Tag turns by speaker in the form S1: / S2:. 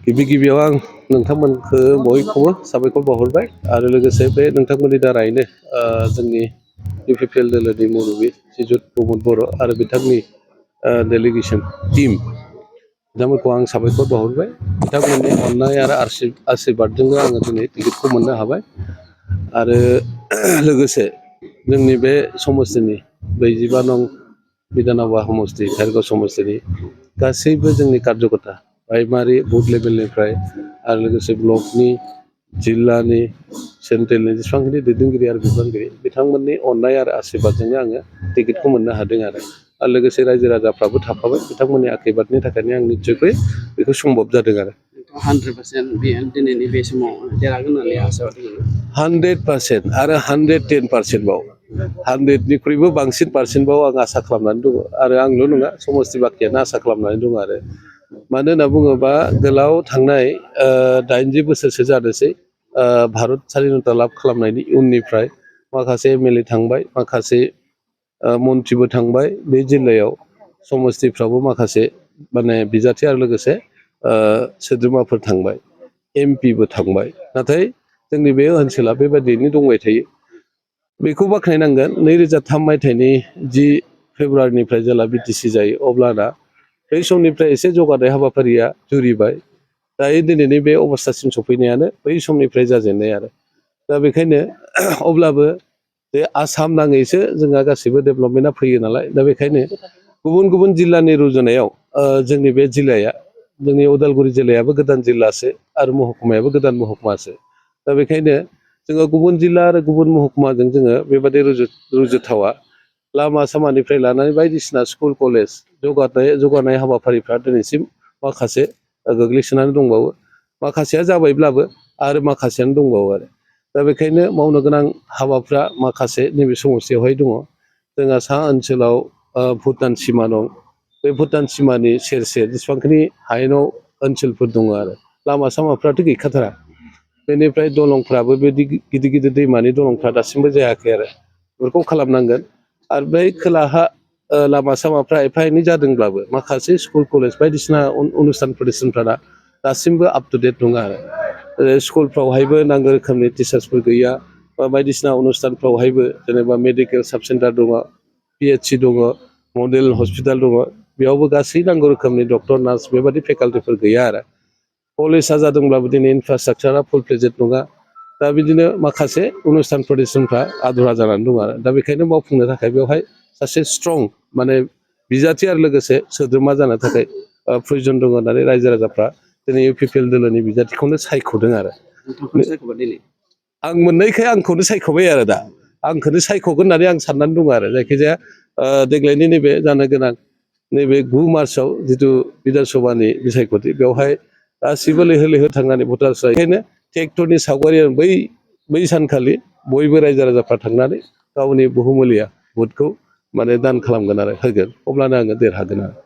S1: गिबि गिबियाव आं नोंथांमोनखौ बयखौबो साबायखर बावहरबाय आरो लोगोसे बे नोंथांमोननि दारैनो जोंनि इउपिपिएल दोलोनि मुरब्बि श्रीजुत प्रमद बर' आरो बिथांनि डेलिगेसन टीम बिथांमोनखौ आं साबायखर बावहरबाय। बिथांमोननि अननाय आरो आशीर्बादजोंनो आङो दिनै टिकेटखौ मोननो हाबाय आरो लोगोसे जोंनि बे समस्तिनि 42 नं बिधानसभा समस्ति धारगाव समस्तिनि गासैबो जोंनि कार्यकर्ता प्राइमारि बुथ लेभेलनिफ्राय आरो लोगोसे ब्लकनि जिल्लानि सेन्ट्रेलनि जेसेबांखिनि दैदेनगिरि आरो बिबानगिरि बिथांमोननि अननाय आरो आशीर्बादजोंनो आङो टिकेटखौ मोननो हादों आरो लोगोसे रायजो राजाफ्राबो थाफाबाय बिथांमोननि आशीर्बादनि थाखायनो आं निस्सयকৈ बेखौ सम्भब जादों आरो
S2: 100% दिनैनि बे समाव देरहागोन होननानै आसा दङ
S1: 100% आरो 110% बाव 100निख्रुइबो बांसिन पार्सेन्टबाव आं आसा खालामनानै दङ आरो आंल' नङा समस्ति बाखियानो आसा खालामनानै दङ आरो मानो होनना बुङोबा गोलाव थांनाय 80 बोसोरसो जादोंसै भारत स्वाधीनता लाभ खालामनायनि उननिफ्राय माखासे एमएलए थांबाय माखासे मन्थ्रिबो थांबाय बे जिल्लायाव समस्तिफ्रावबो माखासे माने बिजाथि आरो लोगोसे सोद्रोमाफोर थांबाय एमपिबो थांबाय नाथाय जोंनि बे ओनसोला बेबायदियैनो दंबाय थायो बेखौ बाख्नायनांगोन 2003 मायथाइनि 10 फेब्रुवारिनिफ्राय जेला बिटिसि जायो अब्लाना बै समनिफ्राय एसे जौगानाय हाबाफारिया जुरिबाय दायो दिनैनि बे अबस्थासिम सफैनायानो बै समनिफ्राय जाजेननाय आरो दा बेखायनो अब्लाबो जे आसाम नाङैसो जोंहा गासैबो डेभेलपमेन्टआ फैयो नालाय दा बेखायनो गुबुन गुबुन जिल्लानि रुजुनायाव जोंनि बे जिल्लाया जोंनि उदालगुरि जिल्लायाबो गोदान जिल्लासो आरो महकुमायाबो गोदान महकुमासो दा बेखायनो जोङो गुबुन जिल्ला आरो गुबुन महकुमाजों जोङो बेबादि रुजुथावा लामा सामानिफ्राय लानानै बायदिसिना स्कुल कलेज जौगानाय हाबाफारिफ्रा दिनैसिम माखासे गोग्लैसोनानै दंबावो माखासेया जाबायब्लाबो आरो माखासेयानो दंबावो आरो दा बेखायनो मावनो गोनां हाबाफ्रा माखासे नैबे समस्तियावहाय दङ जोंहा सा ओनसोलाव भुटान सिमा दं बे भुटान सिमानि सेर सेर जेसेबांखिनि हायेनाव ओनसोलफोर दङ आरो लामा सामाफ्राथ' गैखाथारा बेनिफ्राय दलंफ्राबो बेदि गिदिर गिदिर दैमानि दलंफ्रा दासिमबो जायाखै आरो बेफोरखौ खालामनांगोन आरो बै खोलाहा लामा सामाफ्रा एफा एनै जादोंब्लाबो माखासे स्कुल कलेज बायदिसिना अनुस्थान प्रतिष्ठानफ्रा दासिमबो आप टु डेट नङा आरो स्कुलफ्रावहायबो नांगौ रोखोमनि टिचार्सफोर गैया बा बायदिसिना अनुस्थानफ्रावहायबो जेनेबा मेडिकेल साब सेन्टार दङ पिएचसि दङ मडेल हस्पिटाल दङ बेयावबो गासै नांगौ रोखोमनि डक्टर नार्स बेबादि फेकाल्टिफोर गैया आरो कलेजआ जादोंब्लाबो दिनै इनफ्रास्ट्राकचारा फुल फ्लेजेड नङा दा बिदिनो माखासे अनुस्थान प्रतिष्ठानफ्रा आधुरा जानानै दङ आरो दा बेखायनो मावफुंनो थाखाय बेवहाय सासे स्ट्रं माने बिजाथि आरो लोगोसे सोद्रोमा जानो थाखाय प्रयजन दङ होननानै रायजो राजाफ्रा दिनै इउपिपिएल दोलोनि बिजाथिखौनो सायख'दों आरो आं मोननायखाय आंखौनो सायख'बाय आरो दा आंखौनो सायख'गोन होननानै आं साननानै दङ आरो जायखिजाया देग्लायनि नैबे जानो गोनां नैबे 9 मार्चआव जिथु बिधान सभानि बिसायख'थि बेवहाय गासिबो लैहोर लैहोर थांनानै भटार्सआ बेखायनो ट्रेक्टरनि सावगारि बै सानखालि बयबो रायजो राजाफ्रा थांनानै गावनि बहुमुलिया भटखौ माने दान खालामगोन आरो होगोन अब्लानो आङो देरहागोन आरो